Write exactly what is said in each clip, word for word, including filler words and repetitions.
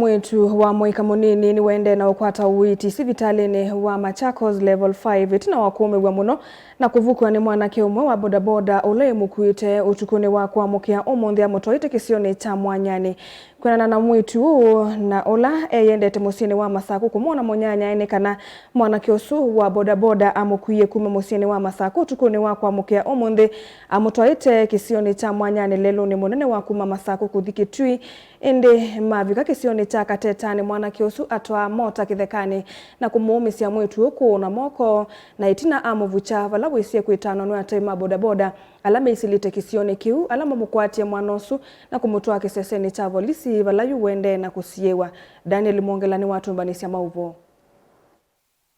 Mwĩĩtu wa mũika mũnini nĩwaendee na ũkwata ũiiti sivitalĩnĩ wa Machakos Level five ĩtina wa kũũmĩw'a mũno na kũvukw'a nĩ mwanake ũmwe wa bodaboda ũla ĩmũkuĩte ũtukũnĩ wa kũamũkĩa ũmũnthĩ amũtwaĩte kĩsionĩ kya Mwanyanĩ. Kwĩanana na mwĩĩtu ũũ na ũla eyendete mũsyĩnĩ wa Masakũ kũmwona mũnyanyae, nĩ kana mwanake ũsu wa bodaboda amũkuie kuma mũsyĩnĩ wa Masakũ ũtukũnĩ wa kũamũkĩa ũmũnthĩ amũtwaĩte kĩsionĩ kya Mwanyanĩ lelũnĩ mũnene wa kuma Masakũ kũthi Kĩtui. Ĩndĩ mavika kĩsionĩ kya Katetanĩ, mwanake ũsu atwaa mota kĩthekanĩ na kũmũũmĩsya mwĩĩtu ũũ kũũna moko, na ĩtina amũvukya vala wĩsie kwĩtanwa nĩ atei ma bodaboda ala mesilĩte kĩsionĩ kĩu, ala mamũkwatie mwana ũsu na kũmũtwaa kĩsesenĩ kya volisi, vala yu ũendee na kũsiĩĩwa. Daniel Mwongela nĩwatũmbanĩsya maũvoo.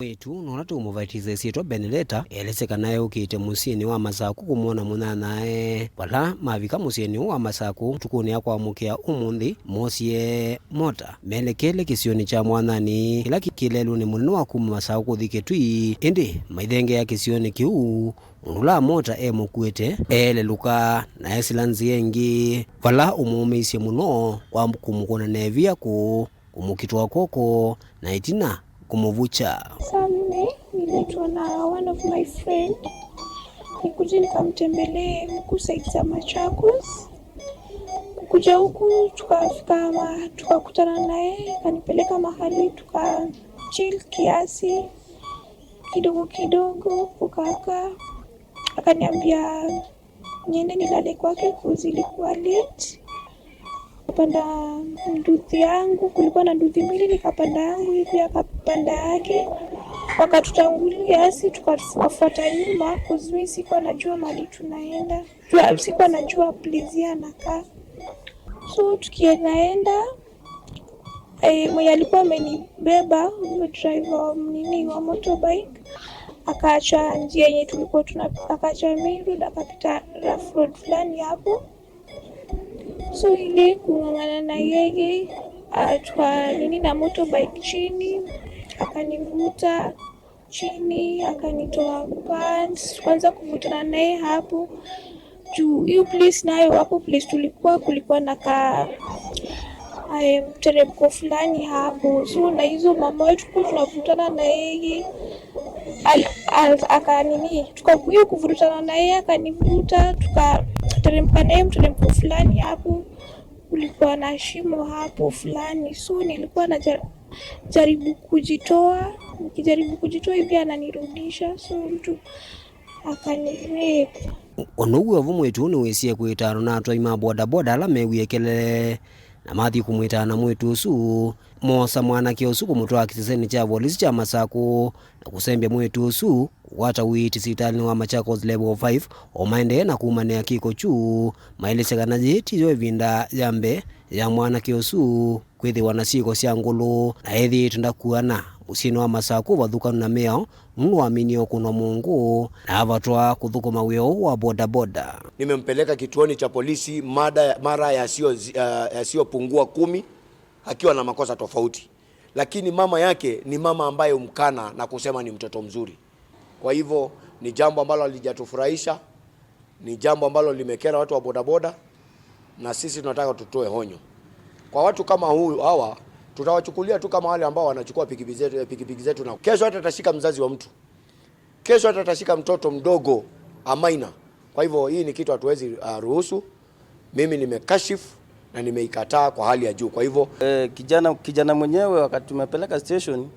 Mwĩĩtu na ũla tũũmũvatĩsya ĩsyĩtwa Beneleta, elesye kana eũkĩte mũsyĩnĩ wa Masakũ kũmwona mũnyanyae. Vala mavika mũsyĩnĩ ũũ wa Masakũ ũtukũnĩ wa kũamũkĩa ũmũnthĩ, moosie mota melekele kĩsionĩ kya Mwanyanĩ, kĩla kĩ lelũnĩ mũnene wa kuma Masakũ kũthi Kĩtui. Ĩndĩ maithengea kĩsionĩ kĩu, mũndũ ũla mota emũkuĩte eelelũka na esĩla nzĩa ĩngĩ, vala ũmũũmĩisye mũno kwa kũmũkũna na ĩvia kũũ, kũmũkitũa kw'oko, na ĩtina kũmũvukya. Saa nne niliitwa na one of my friend nikuje nikamtembelee huku side za Machakos. Kukuja huku tukafika ma, tukakutana naye, akanipeleka mahali tuka chill kiasi kidogo kidogo, kukakaa, akaniambia niende nilale kwake 'cause ilikuwa late. Nikapanda nduthi yangu, kulikuwa na nduthi mbili, nikapanda yangu hivi, akapanda yake, wakatutangulia, si tukafuata nyuma 'cause mi sikuwa najua mahali tunaenda, jua sikuwa najua place yeye anakaa. So tukiendaenda, eh, mwenye alikuwa amenibeba, huyo driver wa nini, wa motorbike, akaacha njia yenye tulikuwa tuna, akaacha main road, akapita rough road fulani hapo. So ile kung'ang'ana na yeye, ah, tuka nini na motorbike chini, akanivuta chini, akanitoa pants, tukaanza kuvutana naye hapo. Juu hiyo place nayo, hapo place tulikuwa, kulikuwa na ka, eh, mteremko fulani hapo. So na hizo mama wetu tulikuwa tunavutana na yeye, al- al- aka nini, tuka hiyo kuvutana na yeye, akanivuta, tukateremka na yeye mteremko fulani hapo, kulikuwa na shimo hapo fulani. So nilikuwa na jaribu kujitoa, nikijaribu kujitoa hivi ananirudisha, so mtu akanirape. Ona ũu wĩ o vo, mwĩĩtu ũũ nĩwĩsie kwĩtaanwa na atwai ma bodaboda ala mewie kelele na mathi kũmwĩtaana mwĩĩtu ũsu, moosa mwanake ũsu kũmũtwaa kĩsesenĩ kya volisi kya Masakũ na kũsembya mwĩĩtu ũsu kũkwata ũiiti sivitalĩnĩ wa Machakos Level five, o maendee na kumanĩa kĩko kyu, maelesya kana yĩĩ tiyo ĩvinda ya mbee ya mwanake ũsu kwĩthĩwa na syĩko sya ngũlũ, na ethĩĩtwe ndakuana mũsyĩnĩ wa Masakũ vathũkanu na mĩao, nũndũ waminie ũkũnwa mũngũ na avatwa kũthũkũma wĩa ũũ wa bodaboda. Nimempeleka kituoni cha polisi mada, mara yasiyo, uh, yasiyopungua kumi akiwa na makosa tofauti, lakini mama yake ni mama ambaye humkana na kusema ni mtoto mzuri. Kwa hivyo ni jambo ambalo halijatufurahisha, ni jambo ambalo limekera watu wa bodaboda, na sisi tunataka tutoe honyo kwa watu kama huyu. Hawa tutawachukulia tu kama wale ambao wanachukua pikipiki zetu, pikipiki zetu, na kesho hata atashika mzazi wa mtu, kesho hata atashika mtoto mdogo, a minor. Kwa hivyo hii ni kitu hatuwezi, uh, ruhusu. Mimi nimekashifu na nimeikataa kwa hali ya juu. Kwa hivyo eh, kijana, kijana mwenyewe wakati tumepeleka station,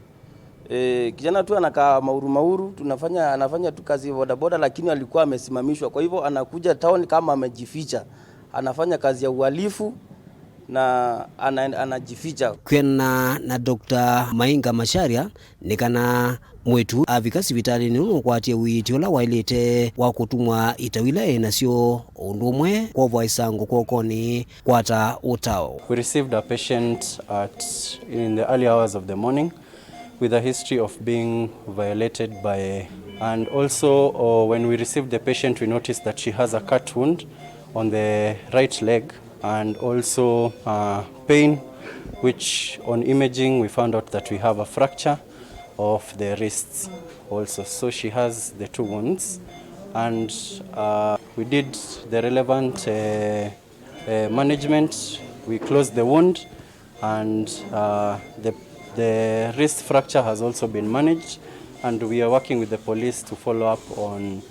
eh, kijana tu anakaa Mauru Mauru, tunafanya, anafanya tu kazi ya bodaboda, lakini alikuwa amesimamishwa. Kwa hivyo anakuja town kama amejificha, anafanya kazi ya uhalifu na ana, anajificha. Kwĩanana na Doctor Mainga Macharia, nĩ kana mwĩĩtu avika sivitalĩnĩ nũkwatie ũiiti ũla waĩlĩte wa kũtumwa itau ila e nasyo, o ũndũ ũmwe kwovwa ĩsango kwokonĩ kwata ũtao. We received a patient at, in the early hours of the morning with a history of being violated by, and also, uh, when we received the patient, we noticed that she has a cut wound on the right leg and also, uh, pain, which on imaging we found out that we have a fracture of the wrists also. So she has the two wounds, and, uh, we did the relevant, uh, uh, management. We closed the wound And uh, the, the wrist fracture has also been managed, and we are working with the police to follow up on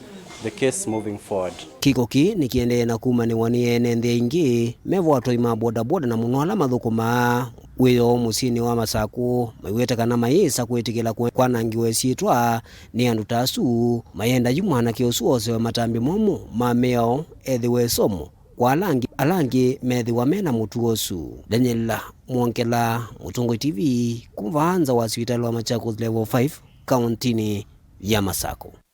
the case moving forward. Kĩko kĩĩ nĩkĩendee na kumanĩwa nĩ ene nthĩ aingĩ me vo atwai ma bodaboda na mũno ala mathũkũmaa wĩoo mũsyĩnĩ wa Masakũ, maiw'ĩte kana mayĩsa kwĩtĩkĩla kwe-, kwanangĩwa ĩsyĩtwa nĩ andũ ta asu. Mayenda yu mwanake ũsu oosewe matambya momũ ma mĩao ethĩwe ĩsomo kwa ala angĩ, ala angĩ methĩwa me na mũtuo ũsu. Daniel Mwongela, Mũtongoi T V, kuma vaa nza wa sivitalĩ wa Machakos Level five, kaũntĩnĩ ya Masakũ.